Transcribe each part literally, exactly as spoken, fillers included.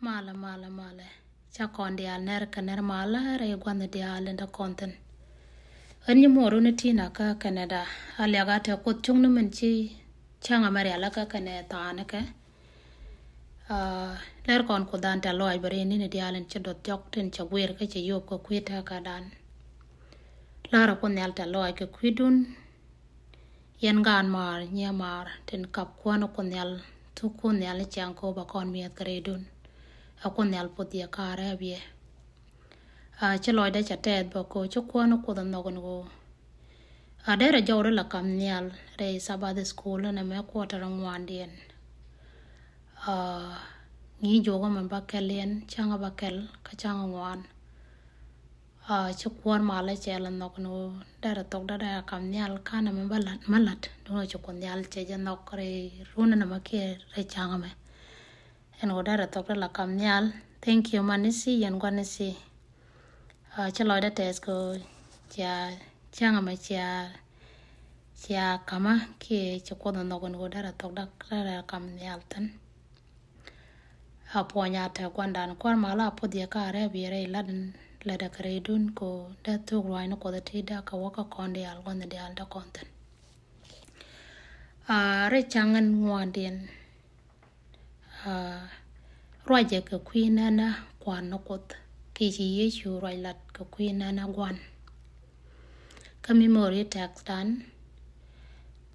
Malɛ, malɛ, malɛ. Ca kɔn diaal nɛr kɛ nɛr malɛ rɛy gua̱n diaal in dee kɔn thi̱n. Ɣän nyi muɔɔr wun i̱ Tina kä Canada. A liak a te Kuoth cuŋni min ci cäŋ a mɛ rial kä kɛnɛ thaani kɛ. Aa, lɛr kɔn Kuoth dan tɛ̈th lɔaac bä rɛy ni̱ni diaal in ci duɔth jɔk tin cɛ guir kä cɛ yop kɛ kui̱ tɛ̈kädan. Lɛr a Kuoth Nhial tɛ̈th lɔaac kɛ kui̱dun. Yɛn gaan maar, nyiee maar, tin kap Kuäär ni Kuoth Nhial, thuk Kuoth Nhial ni ciaŋ kɛ ɣöö ba kɔn mi̱eth kɛ rɛydun. A Kuoth Nhial puɔth yɛ ka̱rɛ a biɛ. A ci lɔcdä cɛ tɛth bä kɛ ɣöö ci Kuäär ni Kuoth a nhɔk ɛn ɣöö a derɛ jɔwdä la kam nhial rɛy Sabbath School ɛn ɛmɛ quarter ŋuandiɛn. A ŋi̱i̱c juɔkä mɛ bäkɛl yɛn, cäŋ bäkɛl kä cäŋ ŋuan. A ci Kuäär malä cɛ la nhɔk ni ɣöö derɛ thok derɛ kam nhial kanɛ mɛ bä la̱t, mɛ la̱t duŋ ɣöö ci Kuoth Nhial cɛ jɛ nhɔk rɛy run ɛn ɛmɛ kiɛ rɛy cäŋ ɛmɛ. Ɛn ɣöö derɛ thok derɛ la kam nhial. Thank you man ni si, yɛn gua̱n ni si. A ci lɔcdä tɛth kɛ ɣöö cia cäŋ ɛmɛ cia, cia kamä kiɛ ci Kuoth a nhɔk ɛn ɣöö derɛ thok derɛ kam nhial thi̱n. A puɔ̱ny a te gua̱ndan, Kuäär malä a puɔth yɛ ka̱rɛ a biɛ rɛy la̱t in lätdä kɛ rɛydun kɛ ɣöö dee thuk ruaacni Kuɔth a ti̱i̱t dee kɛ wä kä kɔn diaal, gua̱n diaal dee kɔn thi̱n. A rɛy cäŋ ɛn ŋuandiɛn. A ruacɛ kɛ kui̱ nɛnɛ Kuäär ni Kuoth kiɛ ci Yecu ruac lat kɛ kui̱ nɛnɛ gua̱n. Kä memory text dan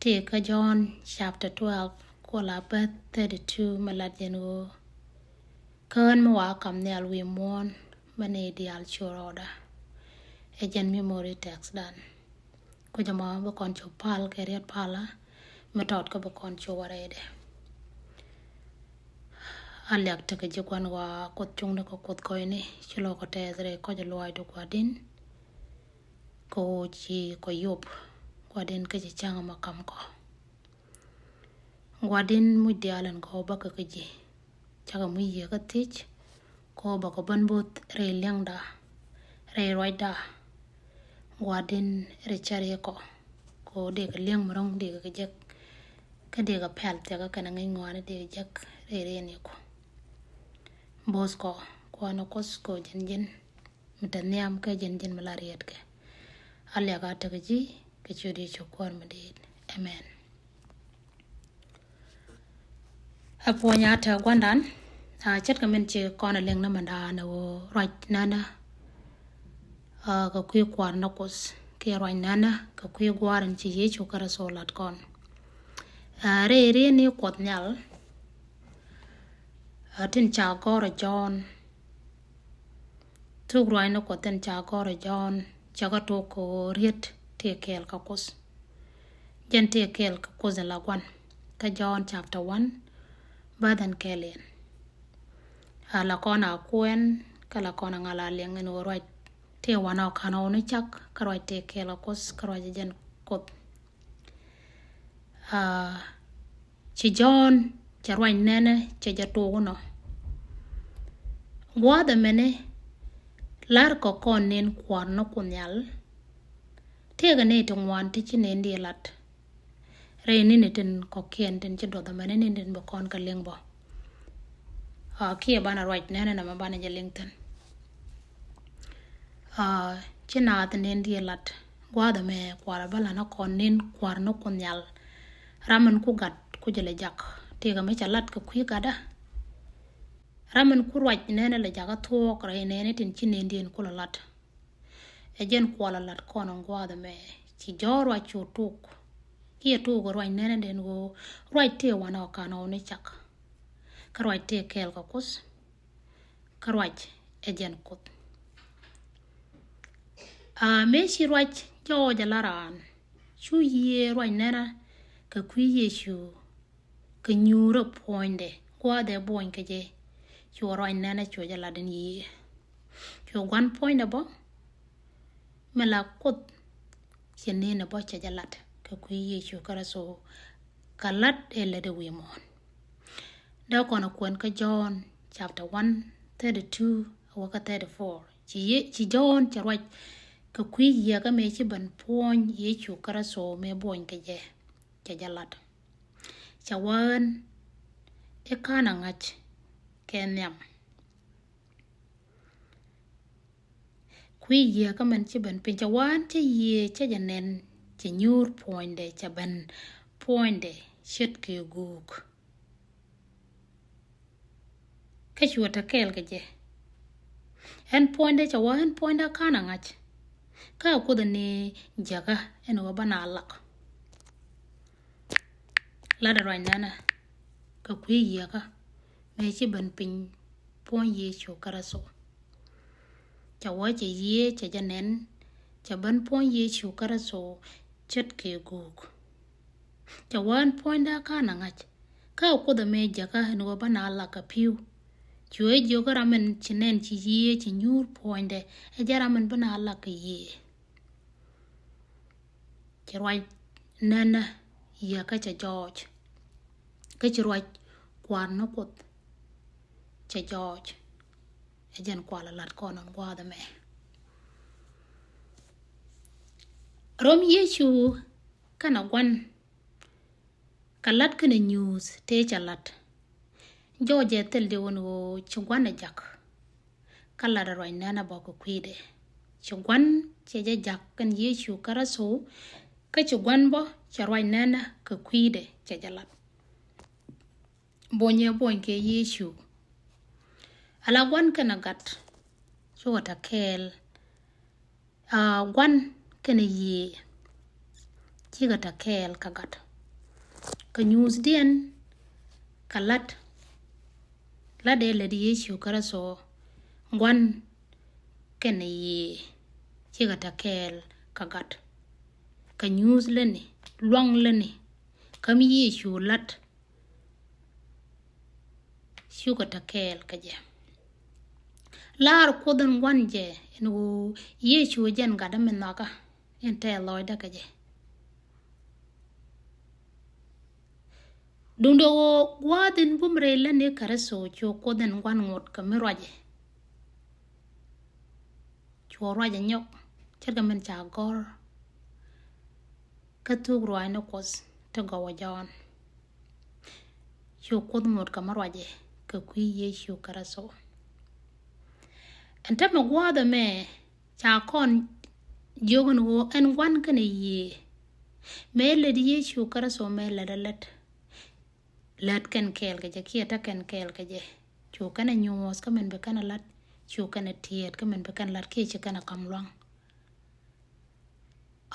tëë kä John chapter twelve, kuɔla verse thirty-two, mɛ lat jɛn ɣöö, kä ɣän mi wa kam nhial wi̱i̱ muɔ̱ɔ̱n, mɛ nɛy diaal cu rɔɔdä. Ɛ jɛn memory text dan. Kucä mɔ bi kɔn cu pal kɛ riet palä mi tɔt kä bi kɔn cu wä rɛydɛ. A liak tekɛ ji̱ gua̱n wa Kuoth cuŋni kɛ Kuoth kɔyni ci lɔ kɔ tɛth rɛy kɔc luaacdu Gua̱din. Kɛ ɣöö ci kɔ yop Gua̱din kä ci cäŋ ma kam kɔ. Gua̱din muc diaal ɛn kɔ bäkɛ kä ji̱. Cakɛ muc yiëë kä thiec kɛ ɣöö bakɔ ben bo̱th rɛy liɛŋda, rɛy ruacda. Gua̱din rɛy cär yɛ kɔ kɛ ɣöö dee kɛ liɛŋ mi ro̱ŋ dee kɛ jek. Kä dee kɛ pɛl thiakä kɛnɛ ŋäc ŋɔaani dee kɛ jek rɛy rɛy ni kɔ. Bo̱th kɔ Kuäär ni Kuoth kɛ ɣöö ji̱n ji̱n mi te nhiam kä ji̱n ji̱n mi la rietkɛ. A liak a tekɛ ji̱ kɛ ciöt Yecu Kuäär mi di̱i̱t. Amen. A puɔ̱ny a te gua̱ndan, a ce̱tkɛ min ci kɔn a liŋ ni mɛndan ɛ ɣöö ruac nɛnɛ, a kɛ kui̱ Kuäär ni Kuoth kiɛ ruac nɛnɛ kɛ kui̱ Gua̱a̱r in ci Yecu Kritho lat kɔn. A rɛy riet ni Kuɔth Nhial, a tin ca gɔ̱r ɛ Jɔ̱ɔ̱n. Thuk ruaacni Kuɔth tin ca gɔ̱r ɛ Jɔ̱ɔ̱n cɛ kɛ tok kɛ ɣöö riet tëë kɛɛl kɛ Kuoth. Jɛn tëë kɛɛl kɛ Kuoth in la gua̱n kä Jɔ̱ɔ̱n chapter one, verse ɛn kɛɛl in. A la kɔn a kuɛn kä la kɔn a ŋa̱l a liɛŋ ɛn ɣöö ruac tëë wanɔ ka̱n ɣɔw ni cak kä ruac tëë kɛɛl kɛ Kuoth kä ruac ɛ jɛn Kuoth. A ci Jɔ̱ɔ̱n cɛ ruac nɛnɛ cɛ jɛ tok inɔ. Gua̱a̱th ɛmɛni la̱r kɛ kɔn nen Kuäär ni Kuoth Nhial. Tëëkɛ nɛy ti ŋuan ti ci nen diɛ lat. Rɛy ni̱ni tin kɔ̱kiɛn tin ci duɔth ɛmɛni ni̱ni tin bi kɔn kɛ liŋ bä. A kiɛ banɛ ruac nɛnɛ nɛmɛ banɛ jɛ liŋ thi̱n. A ci naath nen diɛ lat gua̱a̱th ɛmɛ Kuäär ɛ bä la̱t ni kɔn nen Kuäär ni Kuoth Nhial. Ram min ku gat ku jɛ lɛ jak tëëkɛ mi cɛ lat kɛ kui̱ gatdä. Ram min ku ruac nɛnɛ lɛ jakä thuɔɔk rɛy nɛnɛ tin ci nen diɛn ku lɛ lat. Ɛ jɛn Kuäär lɛ lat kɔn ɛn gua̱a̱th ɛmɛ ci Jɔ̱ɔ̱n ruac cu tok. Kiɛ tok ruac nɛnɛ den ɣöö ruac tëë wanɔ ka̱n ɣɔw ni cak. Kä ruac tëë kɛɛl kɛ Kuoth. Kä ruac ɛ jɛn Kuoth. A mëë ci ruac jɔɔc ala raan cu yiëë ruac nɛnɛ kɛ kui̱ Yecu kɛ nyuurä puɔ̱nydɛ gua̱a̱th ɛ buɔ̱ny kɛ jɛ. Cu ruac nɛnɛ cu jɛ lat in yiëë. Cu gua̱n puɔ̱nydɛ bä mi la Kuoth cɛ nɛnɛ bä cɛ jɛ lat kɛ kui̱ Yecu Kritho kɛ lat ɛ lät ɛ wi̱i̱ muɔ̱ɔ̱n. Dee kɔn a kuɛn kä Jɔ̱ɔ̱n chapter one, thirty-two a wä kä thirty-four. Ci Jɔ̱ɔ̱n cɛ ruac kɛ kui̱ yiëë kä mëë ci ben puɔ̱ny Yecu Kritho mëë buɔ̱ny kɛ jɛ cɛ jɛ lat. Cɛ wä ɣän i̱ ka̱n a ŋa̱c kɛ nhiam. Kui̱ yiëë kä min ci ben piny, cɛ wä ɛn cä yiëë cä jɛ nɛn, cɛ nyuur puɔ̱nydɛ, cɛ ben puɔ̱nydɛ ce̱tkɛ guuk. Kä cuɛ te kɛɛl kɛ jɛ. Ɛn puɔ̱nydɛ cɛ wä ɛn puɔ̱nydɛ ka̱n a ŋa̱c. Kä a Kuoth ni jiäkä ɛn ɣöö banɛ a lak. Latdɛ ruac nɛnɛ kɛ kui̱ yiëëkä mëë ci ben piny puɔ̱ny Yecu Kritho. Cɛ wä cɛ yiëë cɛ jɛ nɛn, cɛ ben puɔ̱ny Yecu Kritho ce̱tkɛ guuk. Cɛ wä ɛn puɔ̱nydɛ ka̱n a ŋa̱c. Kä a Kuoth mëë jiäkä ɛn ɣöö banɛ a lak kɛ pi̱w. Cuɛ jiök ram in ci nɛn ci yiëë ci nyuur puɔ̱nydɛ, ɛ jɛn ram in banɛ a lak kɛ yiëë. Ci ruac nɛnɛ yiëëkä cɛ jɔɔc. Kä ci ruac Kua̱r ni Kuoth cɛ jɔɔc. Ɛ jɛn kualɛ lat kɔn ɛn gua̱a̱th ɛmɛ. Rom Yecu kɛnɛ gua̱n, kɛ lat kɛnɛ nyuuth tëë cɛ lat. Jɔɔc ɛ thil di wun ɣöö ci gua̱n ɛ jak. Kä latdɛ ruac nɛnɛ bä kɛ kui̱dɛ. Ci gua̱n cɛ jɛ jak kɛn Yecu Kritho, kä ci gua̱n bä cɛ ruac nɛnɛ kɛ kui̱dɛ cɛ jɛ lat. Buɔ̱nyɛ buɔ̱ny kɛ Yecu. Ala gua̱n kɛnɛ gat cukɛ te kɛɛl. Aa, gua̱n kɛnɛ yiëë cikɛ te kɛɛl kɛ gat. Kɛ nyuuthdiɛn kɛ lat, lat dee lät Yecu Kritho, gua̱n kɛnɛ yiëë cikɛ te kɛɛl kɛ gat. Kɛ nyuuth lätni, luaŋ lätni, kä mi Yecu lat cukɛ te kɛɛl kɛ jɛ. Laar Kuoth in gua̱n jɛ ɛn ɣöö Yecu jɛn gatdä mi nhɔakä in tɛth lɔcdä kɛ jɛ. Duundɛ ɣöö gua̱a̱th in bum rɛy lätni Kritho cu Kuoth in gua̱n ŋot kɛ mi ruacɛ. Cu ruacɛ nyɔk ce̱tkɛ min ca gɔ̱r kä thuk ruaacni Kuɔth ti gɔwä Jɔ̱ɔ̱n. Cu Kuoth ŋot kɛ mi ruacɛ kɛ kui̱ Yecu Kritho. Ɛn täämɛ gua̱a̱th ɛmɛ ca kɔn jiök ɛn ɣöö ɛn gua̱n kɛnɛ yiëë. Mëë lät Yecu Kritho mëë lät ɛ lät. Lät kɛn kɛɛl kɛ jɛ kiɛ te kɛn kɛɛl kɛ jɛ. Cu kɛn ɛ nyuɔ̱th kä min bi kɛn ɛ lat. Cu kɛn ɛ tiɛɛt kä min bi kɛn ɛ lat kiɛ ci kɛn ɛ ka̱m lua̱ŋ.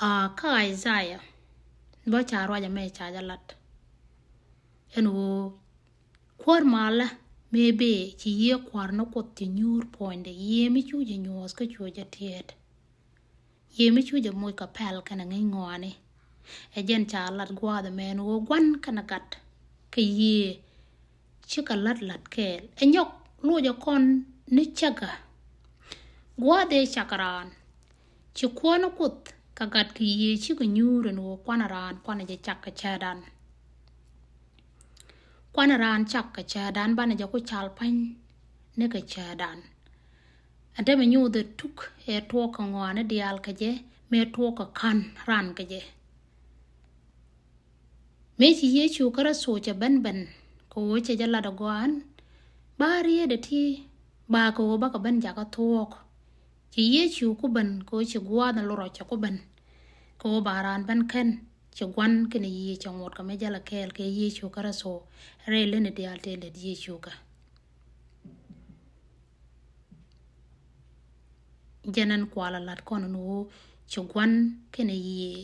Aa, kä Isaiah bä ca ruac ɛmɛ ca jɛ lat. Ɛn ɣöö kuäär malä mëë bëë ci yiëë Kua̱r ni Kuoth ci nyuur puɔ̱nydɛ, yiëë mi cu jɛ nyuɔ̱th kä cu jɛ tiɛɛt. Yiëë mi cu jɛ moc kɛ pɛl kɛnɛ ŋäc ŋɔaani. Ɛ jɛn ca lat gua̱a̱th ɛmɛ ɛn ɣöö gua̱n kɛnɛ gat kɛ yiëë cikɛ la̱t la̱t kɛɛl. Ɛ nyɔk locɛ kɔn ni cäkä. Gua̱a̱th ëë cak raan. Ci Kuäär ni Kuoth kɛ gat kɛ yiëë cikɛ nyuur ɛn ɣöö kuanɛ raan kuanɛ jɛ cak kɛ cäätdan. Kuanɛ raan cak kɛ cäätdan banɛ jɛ ku cal pa̱ny ni kɛ cäätdan. Ɛn täämɛ nyothɛ tuk ɛ tuɔɔk kɛ ŋɔaani diaal kɛ jɛ, mëë tuɔɔk kɛ ka̱n raan kɛ jɛ. Mëë ci Yecu Kritho cɛ ben ben kɛ ɣöö cɛ jɛ lat ɛ gɔaa ɛn, ba riet ɛ ti ba kɛ ɣöö bakɛ ben jakä thuɔɔk. Ci Yecu ku ben kɛ ɣöö ci gua̱a̱th ɛn lurɔ cɛ ku ben kɛ ɣöö ba raan ben kɛn ci gua̱n kɛnɛ yiëë cɛ ŋot kɛ mi jälɛ kɛɛl kɛ Yecu Kritho rɛy lätni diaal tëë lät Yecu kɛ. Jɛn ɛn kualɛ lat kɔn ɛn ɣöö ci gua̱n kɛnɛ yiëë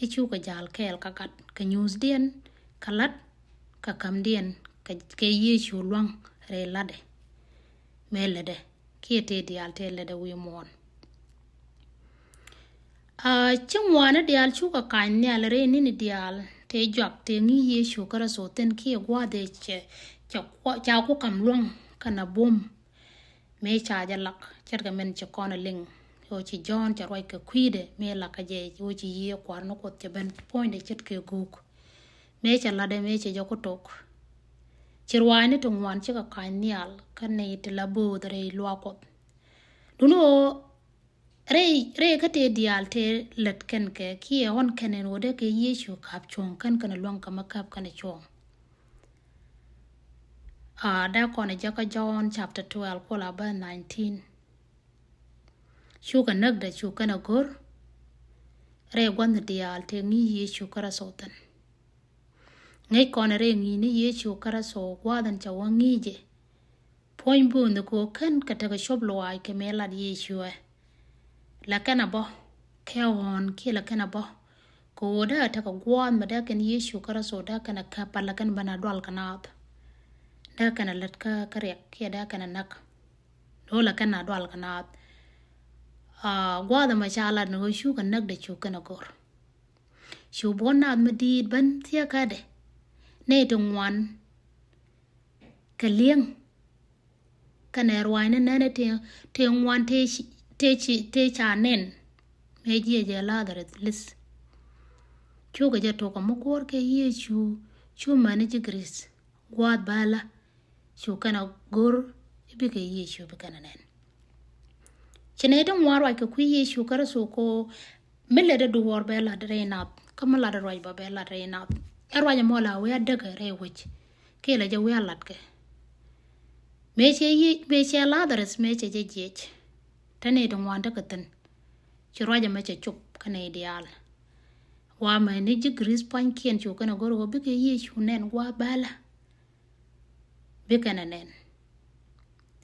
i̱ cukɛ ja̱l kɛɛl kä gat kɛ nyuuthdiɛn kɛ lat kɛ ka̱mdiɛn kɛ, kɛ Yecu lua̱ŋ rɛy latdɛ. Mëë lätdɛ kiɛ tëë diaal tëë lätdɛ wi̱i̱ muɔ̱ɔ̱n. Aa, ci ŋuani diaal cukɛ ka̱ny nhial rɛy ni̱ni diaal tëë juak tëë ŋi̱i̱c Yecu Kritho thi̱n kiɛ gua̱a̱th ëë cɛ, cɛ, ca ku ka̱m lua̱ŋ kɛnɛ buɔ̱m. Mëë ca jɛ lak ce̱tkɛ min ci kɔn ɛ liŋ ɣöö ci Jɔ̱ɔ̱n cɛ ruac kɛ kui̱dɛ mëë lak kɛ jɛ ɣöö ci Yiëë Kua̱r ni Kuoth cɛ ben puɔ̱nydɛ ce̱tkɛ guuk. Mëë cɛ latdɛ mëë cɛ jɛ ku tok. Ci ruaacni ti ŋuan cikɛ ka̱ny nhial kä nɛy ti la bööth rɛy luaak Kuɔth. Duŋni ɣöö rɛy, rɛy kä tëë diaal tëë lät kɛn kɛ kiɛ ɣɔn kɛn ɛn ɣöö dee kɛ Yecu ka̱p cuɔ̱ŋ kɛn kɛn luäŋ kä mi ka̱p kɛn cuɔ̱ŋ. Aa, dee kɔn ɛ jɛ kä Jɔ̱ɔ̱n chapter twelve ku la verse nineteen. Cukɛ näkdɛ cu kɛn ɛ go̱r rɛy gua̱thni diaal tëë ŋi̱i̱c Yecu Kritho thi̱n. Ŋäc kɔn rɛy ŋi̱i̱cni Yecu Kritho gua̱a̱th in ca wä ŋi̱i̱cɛ. Puɔ̱ny buuthni kɛ ɣöö kän kɛ tekɛ cop luaac kɛ mëë lat Yecu ɛ. La kɛn a bä kɛ ɣɔ̱ɔ̱n kiɛ la kɛn a bä kɛ ɣöö dee a tekɛ gua̱a̱th mi dee kɛn Yecu Kritho dee kɛn a käp, a la kɛn ben a dual kɛ naath. Dee kɛn a lät kä, kä riɛk kiɛ dee kɛn a näk. Do̱ la kɛn a dual kɛ naath. Aa, gua̱a̱th ɛmɔ ca lat ni ɣöö cukɛ näkdɛ cu kɛn a go̱r. Cu buɔ̱n naath mi di̱i̱t ben thieekädɛ nɛy ti ŋuan kɛ li̱eŋ. Kɛnɛ ruaacni nɛnɛ tëë, tëë ŋuan tëë ci, tëë ci, tëë ca nɛn. Mëë jiɛc jɛ Lazarus li̱th. Cukɛ jɛ tok kä mi guɔ̱ɔ̱r kɛ Yecu, cu mäni ji̱ Giri̱th gua̱a̱th bälä. Cu kɛn a go̱r i̱ bikɛ Yecu bi kɛn a nɛn. Ci nɛy ti ŋuan ruac kɛ kui̱ Yecu Kritho kɛ ɣöö mi lätdɛ duɔ̱ɔ̱r bɛ lat rɛy nath, kä mi latdɛ ruac bä bɛ lat rɛy nath. Ɛ ruac ɛmɔ la wi̱i̱ a däkɛ rɛy wec kiɛ la jɛ wi̱i̱ a latkɛ. Mëë cɛ Ye-, mëë cɛ Lazarus, mëë cɛ jɛ jiɛc. Te nɛy ti ŋuan tekɛ thi̱n. Ci ruac ɛmɛ cɛ cop kä nɛy diaal. Wa mäni ji̱ Giri̱th pua̱nykiɛn cu kɛn a go̱r ɣöö bikɛ Yecu nɛn gua̱a̱th bälä. Bi kɛn a nɛn.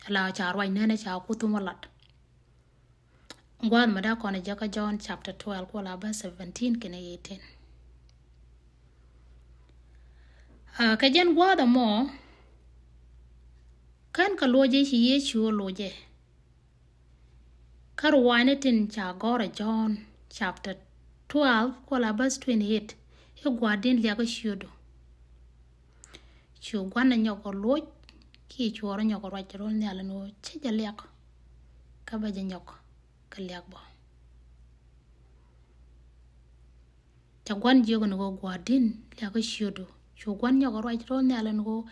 Ala ca ruac nɛnɛ ca Kuoth thum wä lat. Gua̱a̱th mi dee kɔn jɛ kä John chapter twelve, kuɔl a verse seventeen kɛnɛ eighteen. Aa, kɛ jɛn gua̱a̱th ɛmɔ, kän kɛ luɔcɛ ci Yecu luɔcɛ. Kä ruaacni tin ca gɔ̱r ɛ John chapter twelve, kuɔl a verse twenty-eight, i̱ gua̱a̱r di̱n liak kä ciötdu. Cu gua̱n ɛ nyɔk ɛ luɔc, kiɛ cuɔr ɛ nyɔk ɛ ruac ro̱l nhial ɛn ɣöö cä jɛ liak, kä bä jɛ nyɔk kɛ liak bä. Ca gua̱n jiök ɛn ɣöö gua̱a̱r di̱n liak kä ciötdu. Cu gua̱n nyɔk ɛ ruac ro̱l nhial ɛn ɣöö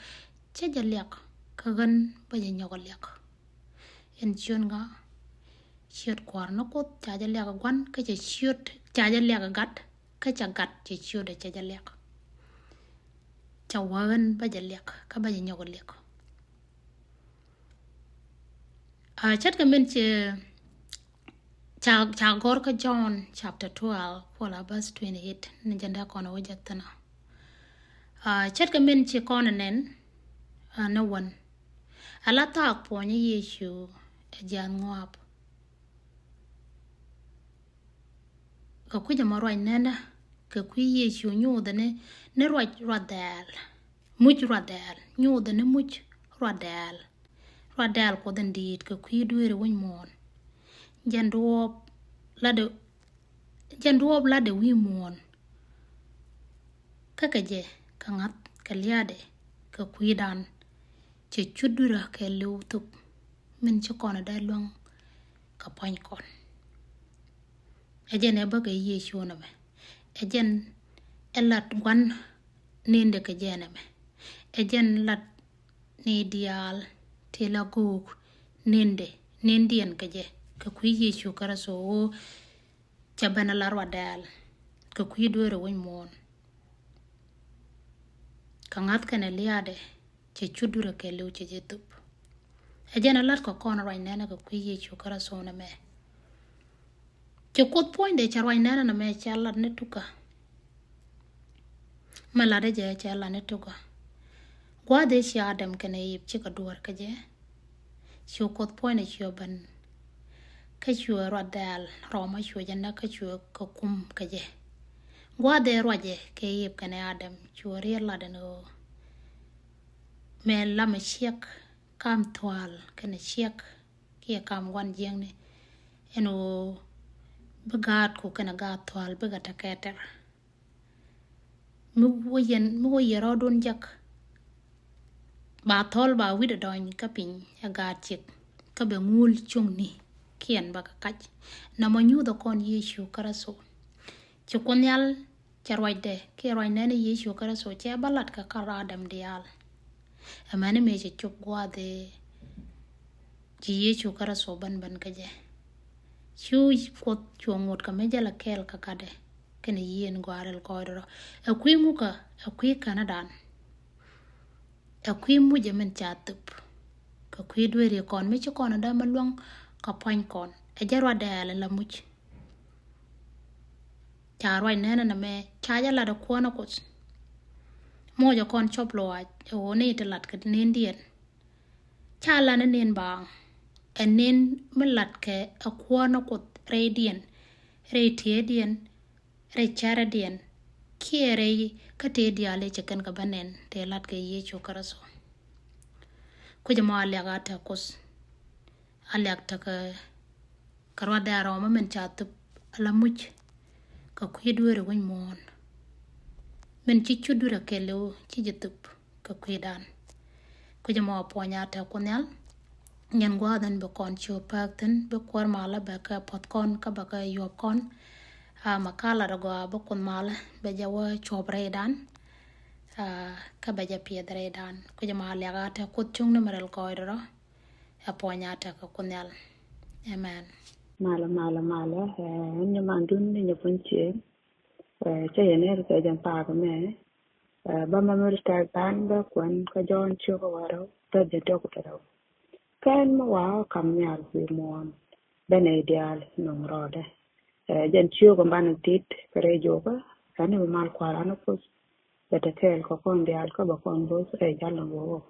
cä jɛ liak, kä ɣän bä jɛ nyɔk ɛ liak. Ɛn ciöt ŋa? Ciöt Kua̱r ni Kuoth ca jɛ liak ɛ gua̱n, kä cɛ ciöt ca jɛ liak ɛ gat, kä cɛ gat cɛ ciötdɛ cɛ jɛ liak. Ca wä ɣän bä jɛ liak, kä bä jɛ nyɔk ɛ liak. Aa, ce̱tkɛ min ci ca, ca gɔ̱r kä John chapter twelve, kuɔl a verse twenty-eight, ni jɛn dee kɔn wä jɛ thi̱n ɔ. Aa, ce̱tkɛ min ci kɔn nɛn, aa, ni wän. Ala thaak puɔ̱ny Yecu ɛ jiath ŋɔaap. Kɛ kui̱c ɛmɔ ruac nɛnɛ, kɛ kui̱ Yecu nyuuthɛ ni, ni ruac ruath dɛɛl. Muc ruath dɛɛl, nyuuthɛ ni muc ruath dɛɛl. Ruath dɛɛl Kuoth in di̱i̱t kɛ kui̱ dueeri wi̱c muɔ̱ɔ̱n. Jɛn duɔ̱ɔ̱p latdɛ, jɛn duɔ̱ɔ̱p latdɛ wi̱i̱ muɔ̱ɔ̱n. Kä kɛ jɛ kɛ ŋa̱th kɛ lia̱a̱dɛ kɛ kui̱dan. Cɛ cut dui̱rä kɛɛliw thop min ci kɔn ɛ dee luäŋ kɛ pua̱ny kɔn. Ɛ jɛn ɛ bä kɛ Yecu nɛmɛ. Ɛ jɛn ɛ lat gua̱n nendɛ kɛ jɛ nɛmɛ. Ɛ jɛn lat ni diaal ti la go̱o̱k nendɛ, nendiɛn kɛ jɛ kɛ kui̱ Yecu Kritho ɣöö cɛ ben a la ruath dɛɛl kɛ kui̱ dueeri wi̱c muɔ̱ɔ̱n. Kɛ ŋa̱th kɛnɛ lia̱a̱dɛ cɛ cut dui̱rä kɛɛliw cɛ jɛ thop. Ɛ jɛn ɛ lat kɛ kɔn ruac nɛnɛ kɛ kui̱ Yecu Kritho nɛmɛ. Cɛ Kuoth puɔ̱nydɛ cɛ ruac nɛnɛ nɛmɛ cɛ lat ni tukä. Mɛ latdɛ jɛ cɛ lat ni tukä. Gua̱a̱th ëë ci Adam kɛnɛ Iv cikɛ duɔ̱ɔ̱r kä jɛ. Cu Kuoth puɔ̱nydɛ cuɛ ben. Kä cuɛ ruath dɛɛl rɔmɔ cuɛ jɛ näk kä cuɛ kɛ kum kä jɛ. Gua̱a̱th ëë ruacɛ kɛ Iv kɛnɛ Adam cuɛ riet lat ɛn ɣöö mɛ lamɛ ciek kam thua̱a̱l kɛnɛ ciek kiɛ kam gua̱n jiäkni. Ɛn ɣöö bi gaatku kɛnɛ gaat thua̱a̱l bikɛ te kɛtɛr. Mi wä yɛn, mi wä yɛn rɔɔdun jek. Ba thɔl ba wi̱cdɛ dɔny kä piny ɛ gaat ciek. Kä bɛ ŋul cuŋni kiɛn bɛ kɛ kac. Nɔmɔ nyuuthɛ kɔn Yecu Kritho. Ci Kuoth Nhial cɛ ruacdɛ kiɛ ruac nɛn Yecu Kritho cɛ bä lat kɛ kar Adam diaal. Ɛmɛni mëë cɛ cop gua̱a̱th ëë ci Yecu Kritho ben ben kä jɛ. Cu Kuoth cuɔ ŋot kɛ mi jälɛ kɛɛl kɛ gatdɛ kɛnɛ yieen gɔaa rɛl gɔɔydɛ rɔ. Ɛ kui̱ ŋukä, ɛ kui̱ känädan. Ɛ kui̱ mucɛ min ca thop. Kɛ kui̱ dueeri kɔn mi ci kɔn ɛ dämɛ luäŋ kɛ pua̱ny kɔn. ɛ jɛ ruat dɛɛl ɛ la muc. Ca ruac nɛnɛ nɛ mɛ ca jɛ lat ɛ kuɔn ɛ Kuoth. Muɔcɛ kɔn cɔp luaac ɛ ɣöö ni ti lat kɛ nendiɛn. Ca lan ɛ nen baaŋ ɛ nen mi lat kɛ ɛ kuɔn ɛ Kuoth rɛydiɛn, rɛy tiëëdiɛn, rɛy cärɛdiɛn kiɛ rɛy kä tëë diaal i̱ ci kɛn kɛ bä nɛn tëë lat kɛ Yecu Kritho. Kui̱c ɛmɔ a liak a tɛk Kuoth, a liak tekɛ kɛ ruat dee a rɔɔmä min ca thup a la muc kɛ kui̱ dueeri wi̱ny muɔ̱ɔ̱n. Min ci cut dueeri a kɛɛliw ci ji̱ thup kɛ kui̱dan. Kui̱c ɛmɔ a puɔ̱ny a tɛk Kuoth Nhial. Nyɛn gua̱a̱th in bi kɔn ci wä pek thi̱n bi kuäär malä bɛ kɛ puɔth kɔn kä bɛ kɛ yuɔp kɔn. A ma ka lat a gɔaa bi Kuoth malä bɛ jɛ wä cuɔp rɛydan. A kä bɛ jɛ piɛth rɛydan. Kui̱c ɛmɔ a liak a tɛk Kuoth cuŋni mi rɛl gɔɔydɛ rɔ. A puɔ̱ny a tɛk kɛ Kuoth Nhial. Amen. Malä, malä, malä. Ɛn ni mandun ni nyɛ puɔ̱ny cieŋ. Cä yɛn ni rikɛ jɛn paak mɛ. Bä ma mi ri tɛk dan bä kuɛn kä Jɔ̱ɔ̱n ciök kä wäl rɛw, bä jɛ diɔk kɛ rɛw. Kɛn mi wa kam nhial wi̱i̱ muɔ̱ɔ̱n, bä nɛy diaal nöŋ rɔɔdɛ. Jɛn ciök in banɛ tit kɛ rɛy juɔkä, ɛn ni bi mal kua̱ran ni Kuoth. Bɛ te kɛɛl kɛ kɔn diaal kä bɛ kɔn bo̱th rɛy jal in wä wä.